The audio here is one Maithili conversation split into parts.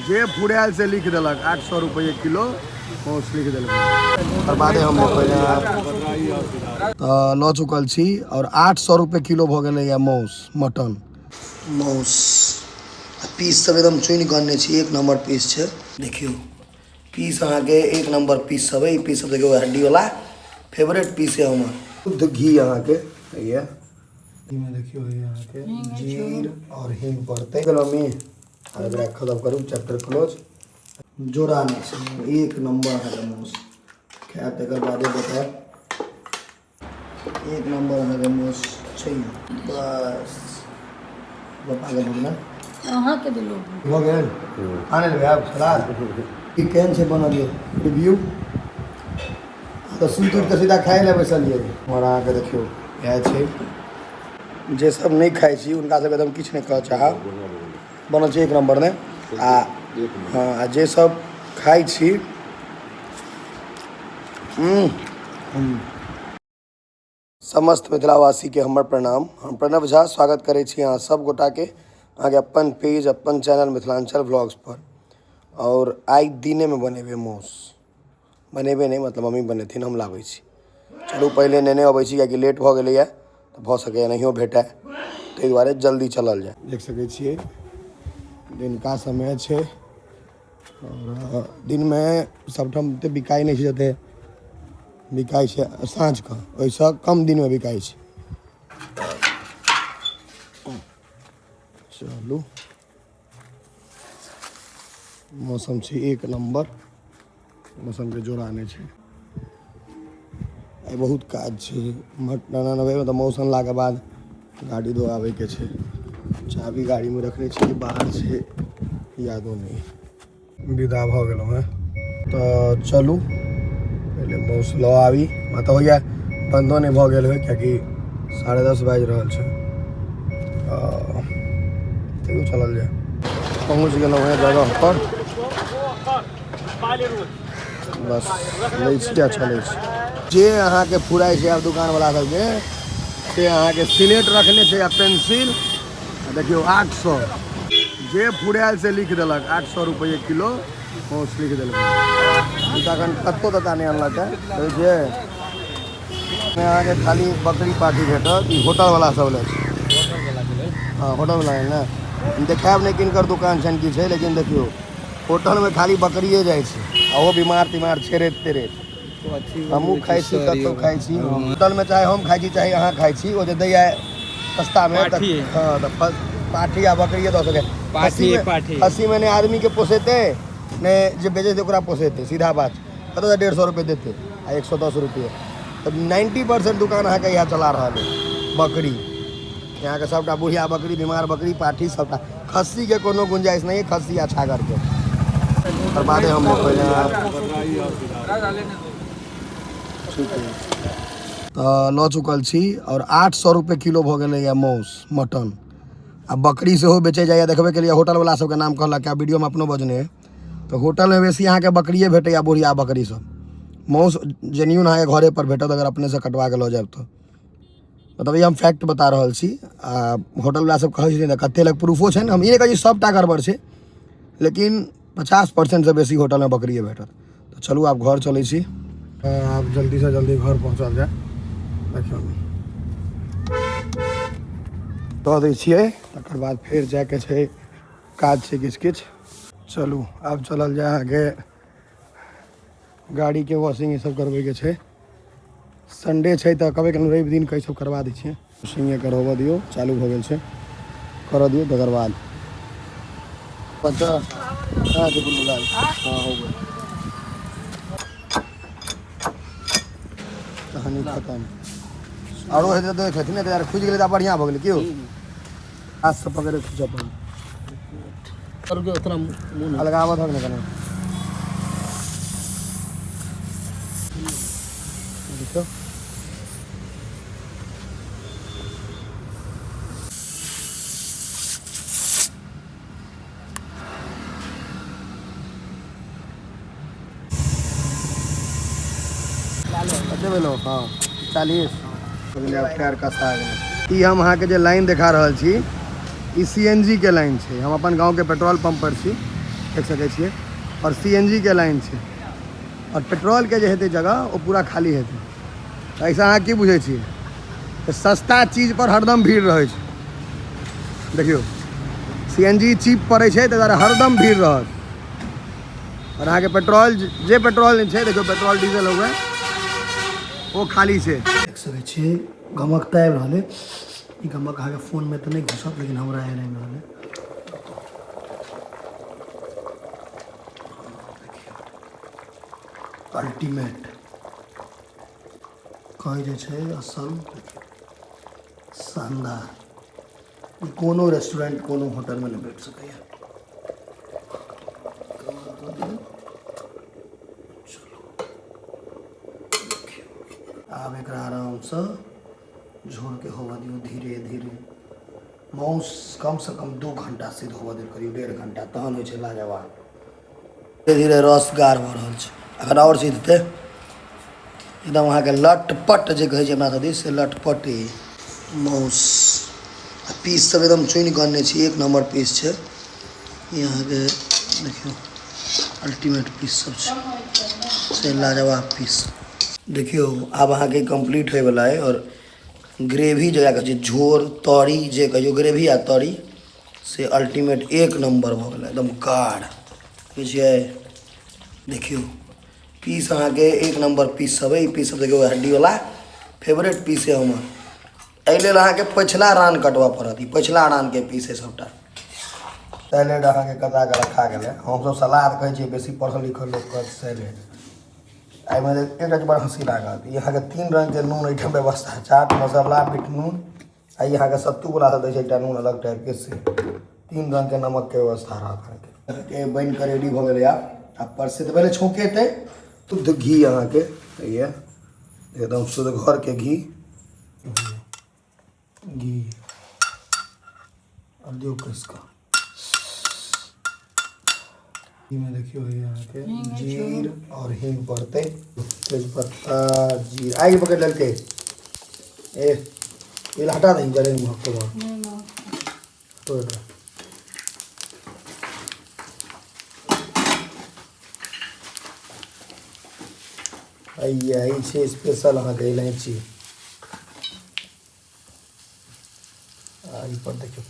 जे फुरायल से लिख देलक 800 रुपये किलो माउस लिख देलक। ओकर बादे हम पहिले तऽ लऽ चुकल छी आओर 800 रुपये किलो भऽ गेलैए माउस मटन। माउस आ पीस सब एकदम चुनि कऽ अनने छी, एक नम्बर पीस छै। देखियौ पीस अहाँके एक नम्बर पीस सब है। ई पीस सब देखियौ हड्डीवला फेवरेट पीस है हमर। शुद्ध घी अहाँके होइए। एहिमे देखियौ होइए अहाँके जीर आओर हींग पड़तै। मम्मी आब एकरा खतम करू, चैप्टर क्लोज। जोड़ा नहि छै, एक नम्बर अहाँके माउस खायब तकर बादे बतायब। एक नम्बर अहाँके माउस छै। बस पप्पाके भुगना अहाँके देलहुँ भऽ गेल। आने लेबै आब सलाद। ई केहन छै बनल यौ रिव्यू? तऽ सुति उठि कऽ सीधा खाइ लए बैसलियै। आओर अहाँके देखियौ इएह छै। जे सब नहि खाइ छी हुनका सबके तऽ हम किछु नहि कहऽ चाहब, बनल छै एक नम्बर ने। आ हँ, आ जे सब खाइ छी। समस्त मिथिलावासीके हमर प्रणाम। हम प्रणव झा स्वागत करै छी अहाँ सब गोटाके अहाँके अपन पेज अपन चैनल मिथिलाञ्चल व्लॉग्स पर। आओर आइ दिनेमे बनेबै माउस, बनेबै नहि मतलब मम्मी बनेथिन, हम लाबै छी। चलू पहिले नेने अबै छी कियाकि लेट भऽ गेलैए, तऽ भऽ सकैए नहियो भेटै, ताहि दुआरे जल्दी चलल जाय। देख सकै छियै दिनका समय छै आओर दिनमे सबठाम ओते बिकाइ नहि छै जते बिकाइ छै साँझके, ओहिसँ कम दिनमे बिकाइ छै। चलू मौसम छै एक नम्बर, मौसमके जोड़ा नहि छै। आइ बहुत काज छै, मटन अनबै तऽ मौस अनलाके बाद गाड़ी धोआबैके छै। चाभी गाड़ीमे रखने छी, बाहर छै यादो नहि। विदा भऽ गेलहुँ हेँ तऽ चलू पहिले मौस लऽ आबी। हमरा तऽ होइए बन्दो नहि भऽ गेल होइ कियाकि 10:30 बाजि रहल छै, तैयो चलल जाय। पहुँच गेलहुँ हेँ जगहपर, बस लै छी आ चलै छी। जे अहाँके फुराइ छै आब दोकानवला सबके से अहाँके सिलेट रखने छै आ पेंसिल। आ देखियौ 800 जे फुरायल से लिख देलक 800 रुपये किलो माउस लिख देलक। ई तऽ एखन कत्तो तत्ता नहि अनलक हेँ। देखै छियै अहाँके खाली बकरी पाठी भेटत। ई होटलवला सब लए छै। हँ होटलवला ने, हम देखायब नहि किनकर दोकान छनि की छै, लेकिन देखियौ होटलमे खाली बकरिए जाइ छै आ ओहो बीमार तीमार छेड़ैत तेड़ैत। हमहूँ खाइ छी, कतहु खाइ छी होटलमे, चाहे हम खाइ छी चाहे अहाँ खाइ छी, ओ जे दैया सस्तामे। हँ तऽ पाठी आ बकरिए दऽ सकै। खस्सीमे नहि आदमीके पोसेतै नहि जे बेचै छै ओकरा पोसेतै। सीधा बात, कतऽसँ 150 रुपये देतै आ 110 रुपये। तऽ 90% दोकान अहाँके इएह चला रहल अइ बकरी। यहाँके सबटा बुढ़िया बकरी, बीमार बकरी, पाठी, सबटा। खस्सीके कोनो गुंजाइश नहि है, खस्सी आ छागरके। ओकर बादे हम पहिले तऽ लऽ चुकल छी आओर 800 रुपये किलो भऽ गेलैए माउस मटन। आ बकरी सेहो बेचै जाइए, देखबे केलियै होटलवला सबके नाम कहलक, वीडियोमे अपनो बजने। तऽ होटलमे बेसी अहाँके बकरिए भेटैए, बुढ़िया बकरी सब। माउस जेन्यून अहाँके घरे पर भेटत अगर अपनेसँ कटवा कऽ लऽ जायब तऽ। मतलब ई हम फैक्ट बता रहल छी। आ होटलवला सब कहै छथिन तऽ कते लग प्रूफो छनि। हम ई नहि कहै छी सबटा गड़बड़ छै, लेकिन 50%सँ बेसी होटलमे बकरिए भेटत। तऽ चलू आब घर चलै छी, आब जल्दीसँ जल्दी घर पहुँचल जाय। देखियौ दऽ दै छियै, तकर बाद फेर जायके छै, काज छै किछु किछु। चलू आब चलल जाय, अहाँके गाड़ीके वॉशिंग ई सब करबैके छै। संडे छै तऽ कहबै कनि रवि दिन के ई सब करबा दै छियै। वॉशिंगे करबऽ दियौ, चालू भऽ गेल छै, करऽ दियौ तकर बाद। अच्छा कहाँ छै बुल्लू लाल? हाँ हो गेल, कहानी खतम। आरो हेतै तऽ देख लेथिन ने, तऽ यार खुजि गेलै तऽ बढ़िआँ भऽ गेलै। क्यों हाथसँ पकड़ि खींचऽ पड़ल? अलगाबऽ धक ने कनि। देखियौ कते भेलो? हाँ 40 टायर कसा गेलै। ई हम अहाँके जे लाइन देखा रहल छी ई सी एन जी के लाइन छै। हम अपन गाँवके पेट्रोल पंप पर छी। देख सकै छियै। आओर सी एन जी के लाइन छै, आओर पेट्रोलके जे हेतै जगह ओ पूरा खाली हेतै। तऽ एहिसँ अहाँ की बुझै छियै? तऽ सस्ता चीजपर हरदम भीड़ रहै छै। देखियौ, सी एन जी चीप पड़ै छै, ताहि दुआरे हरदम भीड़ रहत। आओर अहाँके पेट्रोल जे पेट्रोल छै, देखियौ पेट्रोल डीजल हुए, ओ खाली छै। देख सकै छियै, गमक तऽ आबि रहल अइ। ई गमक अहाँके फोनमे तऽ नहि घुसत, लेकिन हमरा एहन आबि रहल अइ। अल्टीमेट कहै जे छै, असल देखियौ, शानदार। ई कोनो रेस्टोरेंट, कोनो होटलमे नहि भेट सकैए। चलू, देखियौ, आब एकरा आरामसँ झोरके होबऽ दियौ धीरे धीरे। माउस कमसँ कम 2 घण्टा सिद्ध होबऽ देल करियौ, 1.5 घण्टा, तहन होइ छै लाजवाब। धीरे धीरे रस गाढ़ भऽ रहल छै, अखन आओर सिद्धतै एकदम अहाँके लटपट, जे कहै छै अपना सब दिस से लटपट। ई माउस आ पीस सब एकदम चुनि कऽ अनने छी, एक नम्बर पीस छै ई अहाँके। देखियौ, अल्टीमेट पीस सब छै से, लाजवाब पीस। देखियौ, आब अहाँके कम्प्लीट होइवला अइ। आओर ग्रेवी जकरा कहै छै झोर, तरी जे कहियौ, ग्रेवी आ तरी से अल्टीमेट एक नम्बर भऽ गेलै, एकदम गाढ़ बुझियै। देखियौ, पीस अहाँके एक नम्बर पीस सब अइ। ई पीस सब देखियौ, हड्डीवला फेवरेट पीस अइ हमर। एहि लेल अहाँके पछिला रान कटबऽ पड़त। ई पछिला रानके पीस अइ सबटा। सैलेड अहाँके कटा कऽ रखा गेलै। हमसब सलाद कहै छियै, बेसी पढ़ल लिखल लोक कहत सैलेड। एहिमे एकटा चीज बड़ हँसी लागत, ई अहाँके 3 रङ्गके नून एहिठाम व्यवस्था, चाट मसाला, बिट नून, आ ई अहाँके सत्तूवला सब दै छै एकटा नून अलग टाइपके, से 3 रङ्गके नमकके व्यवस्था रहत अहाँके। अहाँके बनि कऽ रेडी भऽ गेलै। आब परसे तऽ पहिले छौंकेतै। शुद्ध घी अहाँके होइए, एकदम शुद्ध घरके घी। घी आब दियौ कसि कऽ घीमे। देखियौ, होइए अहाँके जीर आओर हींग पड़तै, तेजपत्ता, जीर। आगि पकड़ि लेलकै। ए, ई हटा दही, जरे महकतो बहुत। हटो एकरा। हैया, ई छै स्पेशल अहाँके इलायची। आ ई पर देखियौ,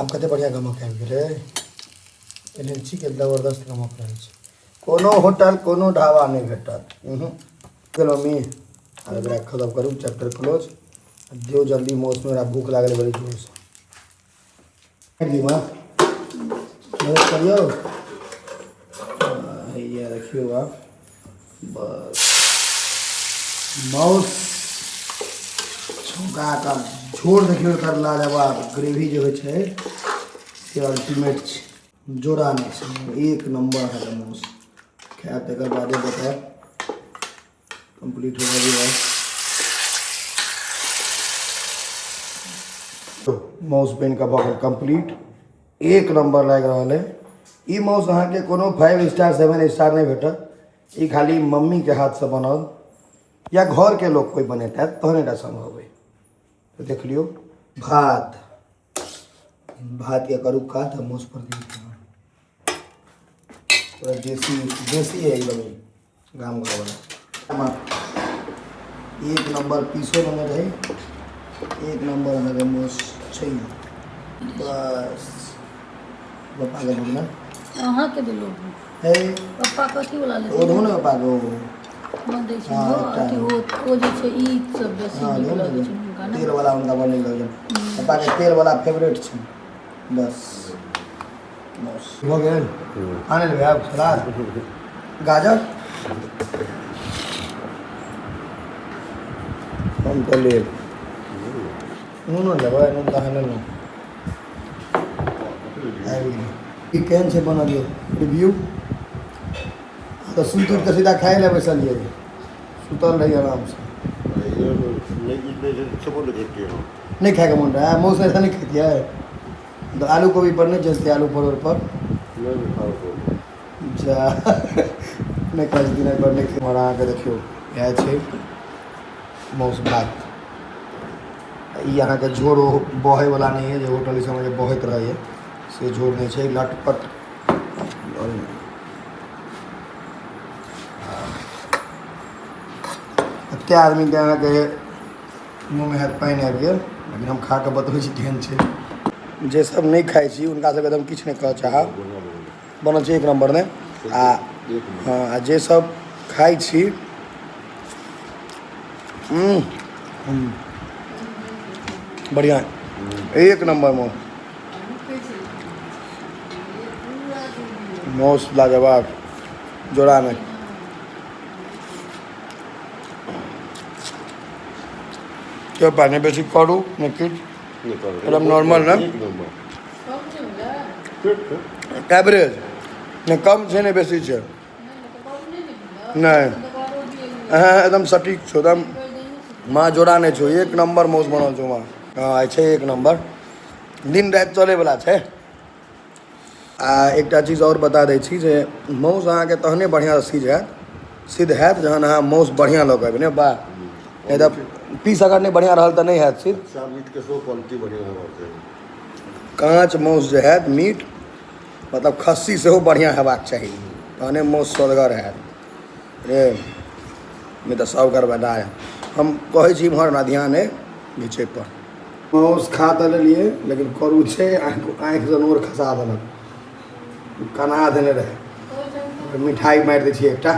आब कते बढ़िआँ गमक आबि गेलै। इलायचीके जबरदस्त गमक रहै छै। कोनो होटल, कोनो ढाबा नहि भेटत। चलो मम्मी, आब एकरा खतम करू, चैप्टर क्लोज। दियौ जल्दी मौसमे, हमरा भूख लागल बड़ी जोरसँ। माँ, मदद करियौ। हैया देखियौ, आब बस माउस छौंका कऽ झोर। देखियौ एकर लाजवाब ग्रेवी जे होइ छै से अल्टीमेट छै, जोड़ा नहि छै, एक नम्बर अहाँके माउस। खायब तकर बादे बतायब। कम्प्लीट हो गेल। माउस बनि कऽ भऽ गेल कम्प्लीट, एक नम्बर लागि रहल अइ। ई माउस अहाँके कोनो 5 स्टार, 7 स्टार नहि भेटत। ई खाली मम्मीके हाथसँ बनल या घरके लोक कोइ बनेतै तहन एकटा सम्भव अइ। तऽ देख लियौ, भात, भातके करू कात आ माउस पर दियौ। पूरा देसी देसी है एकदम, ई गाम घरवला। एक नम्बर पीसो बने रहै, एक नम्बर अहाँके माउस छै। बस, पप्पाके भोजना। अहाँके देलहुँ। हे। पप्पा कथी वाला ओ लेथिन? दहो ने पप्पाके ओ। मन दै छै। हँ, ओ एकटा। अथी ओ जे छै, ई सब बेसी हँ, नीक दहो लगै ने। छै हुनका ने। तेल वाला हुनका बड़ नीक लगै छै। पप्पाके तेल वाला फेवरेट छै। बस, बस भऽ गेल। आने लेबै आब सलाद, गाजर हम तऽ लेब। नूनो लेबै? नून तऽ अहाँ लेलहुँ। आबि गेलै। ई केहन छै बनल यौ रिव्यू? तऽ सुति उठि कऽ सीधा खाइ लए बैसलियै, सुतल रही आरामसँ। नहि खायके मोन रहै? मौस ऐसा नहि खैतियै तऽ आलू कोबी पर नहि चलतै, आलू परोड़ पर जा नहि खाइ छथिन, एहि पर नहि। हमर अहाँके देखियौ, इएह छै मौस भात। ई अहाँके झोर ओ बहैवला नहि अइ जे होटल सबमे जे बहैत रहैए, से झोर नहि छै, लटपट। आओर कतेक आदमीके अहाँके मुँहमे हैत पानि आबि गेल, लेकिन हम खा कऽ बतबै छी केहन छै। जे सब नहि खाइ छी हुनका सबके तऽ हम किछु नहि कहऽ चाहब, बनल छै एक नम्बर ने। आ हँ, आ जे सब खाइ छी, बढ़िआँ, एक नम्बर माउस, लाजवाब, जोड़ा नहि। क्यों पानी बेसी करू नहि किछु, एकदम नॉर्मल ने, एवरेज, नहि कम छै नहि बेसी छै, नहि एकदम सटीक छौ, एकदम माँ जोड़ा नहि छौ, एक नम्बर माउस बनल छौ माँ। हँ, आइ छै एक नम्बर, दिन राति चलैवला छै। आ एकटा चीज आओर बता दै छी जे माउस अहाँके तहने बढ़िआँसँ सिद्ध हैत, सिद्ध हैत जहन अहाँ माउस बढ़िआँ लऽ कऽ अयबै ने बा, नहि तऽ पीस अगर नहि बढ़िआँ रहल तऽ नहि हैत सिद्ध। अच्छा मीटके सेहो क्वालिटी बढ़िआँ हेबाक चाही। काँच माउस जे हैत मीट, मतलब खस्सी सेहो बढ़िआँ हेबाक चाही, तहने माउस स्वदगर हैत रे, नहि तऽ सब गड़बड़ा। हम कहै छी इम्हर हमरा ध्यान अइ घिचैपर। माउस खा तऽ लेलियै लेकिन करू छै, आँखि आँखिसँ नोर खसा देलक, कना देने रहै। मिठाइ मारि दै छियै एकटा।